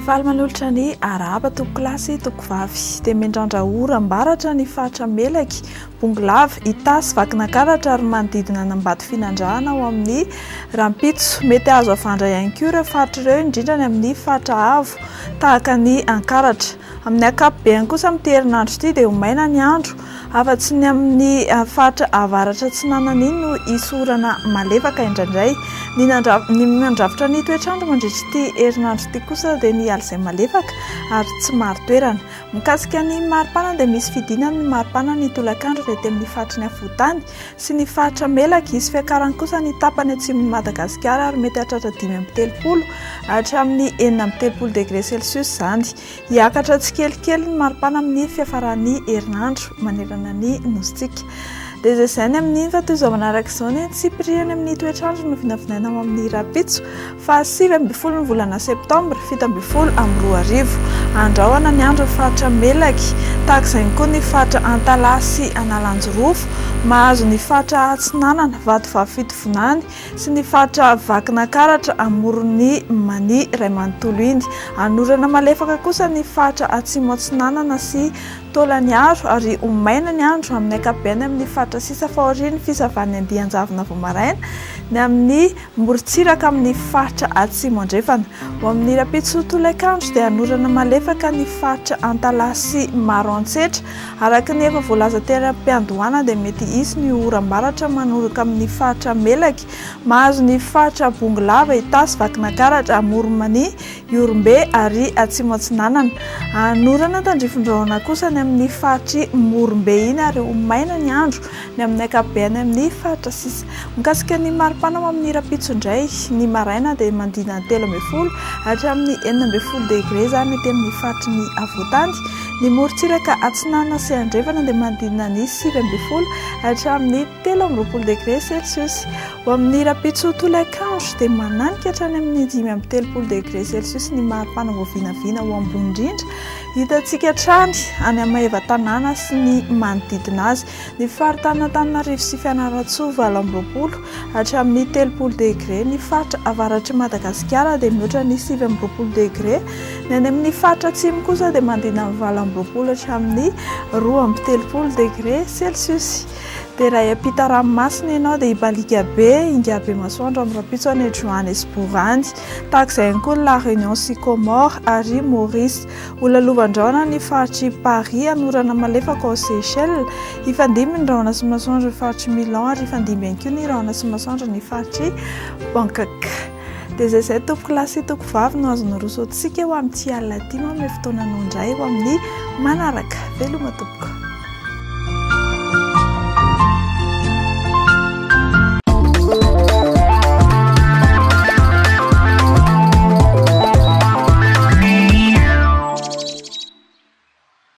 Dia faly manolotra ny arahaba tompoko lahy sy tompoko vavy. Dia miandrandra oram-baratra ny faritra Melaky, Bongolava, Itasy, Vakinankaratra ary manodidina an'Ambatofinandrahana ao amin'ny rahampitso. Mety hahazo havandra ihany koa ireo faritra ireo, indrindra ny amin'ny faritra avo tahaka ny Ankaratra. Amin'ny ankapobeny kosa amin'ity herinandro ity dia ho maina ny andro, afa-tsy ny amin'ny faritra avaratra atsinanana iny no hisy orana malefaka indraindray. Ny ny mandrafitra ny toetr'andro mandritra ity herinandro ity kosa dia ny alizay malefaka ary tsy marin-toerana. Mikasika ny maripana dia misy fidinana ny maripana ny tolakandro raha ety amin'ny faritry ny afovoantany sy ny faritra Melaky. Hisy fiakarany kosa ny tapany atsimon'i Madagasikara ary mety hahatratra 35 hatramin'ny 36 degré celsius izany. Hiakatra tsikelikely ny maripana amin'ny fiafaran'ny herinandro manerana ny nosintsika. Dia izay izay ny amin'iny fa toy izao manaraka izao ny antsipiriany amin'ny toetr'andro no vinavinaina ho amin'ny rahampitso faha 19 ny volana septambra 2017. Andrahona ny andro ny faritra Melaky, tahaka izay koa ny faritra Antalaha sy Analanjirofo, mahazo ny faritra Atsinanana, Vatovavy Fitovinany, sy ny faritra Vakinankaratra amoron'i Mania iray manontolo iny. Hanorana malefaka kosa ny faritra Atsimo Atsinanana sy Taolagnaro ary ho maina ny andro amin'ny ankapobeny amin'ny faritra sisa fa aorian'ny fisavan'ny andian-javona vao maraina ny amin'ny morontsiraka amin'ny faritra Atsimo Andrefana. Ho amin'ny rahampitso tolakandro dia hanorana malefaka ny faritra Antalaha sy Maroantsetra. Araka ny efa voalaza tery am-piandohana dia mety hisy ny oram-baratra manoroka amin'ny faritra Melaky, mahazo ny faritra Bongolava, Itasy, Vakinankaratra, Amoron'i-Mania, Ihorombe ary Atsimo Atsinanana. Hanorana tandrifin-drahona kosa ny amin'ny faritr'i Morombe iny ary ho maina ny andro ny amin'ny ankapobeny amin'ny faritra sisa. Mikasika ny maripana ho amin'ny rahampitso indray, ny maraina dia manodidina ny 13 hatramin'ny 16 degre izany ety amin'ny faritry ny afovoantany. Ny morontsiraka atsinanana sy andrefana dia manodidina ny 19 hatramin'ny 23 degre celsius. Ho amin'ny rahampitso tolakandro dia mananika hatrany amin'ny 35 degre celsius ny maripana voavinavina ho ambony indrindra hitantsika hatrany any Maevatanàna sy ny manodidina azy. Ny faritanin'Antananarivo sy Fianarantsoa 28 hatramin'ny 30 degre, ny faritra avaratr'i Madagasikara dia mihoatra ny 29 degre, ny any amin'ny faritra atsimo kosa dia manodidina ny 28 hatramin'ny 32 degre celsius. Dia raha hiampita ranomasina ianao dia hibaliaka be Ingahibe Masoandro amin'ny rahampitso any Johannesburg any. Tahaka izay ihany koa ny La Réunion sy Comores ary Maurice. Ho lalovan-drahona ny faritr'i Paris, hanorana malefaka ao Seychelles. Hifandimby ny rahona sy masoandro ny faritr'i Milan ary hifandimby ihany koa ny rahona sy masoandro ny faritr'i Bangkok. Dia izay izay tompoko lahy sy tompoko vavy no azo naroso antsika ho amin'ity alina ity. Manome fotoana anao indray ho amin'ny manaraka. Veloma tompoko.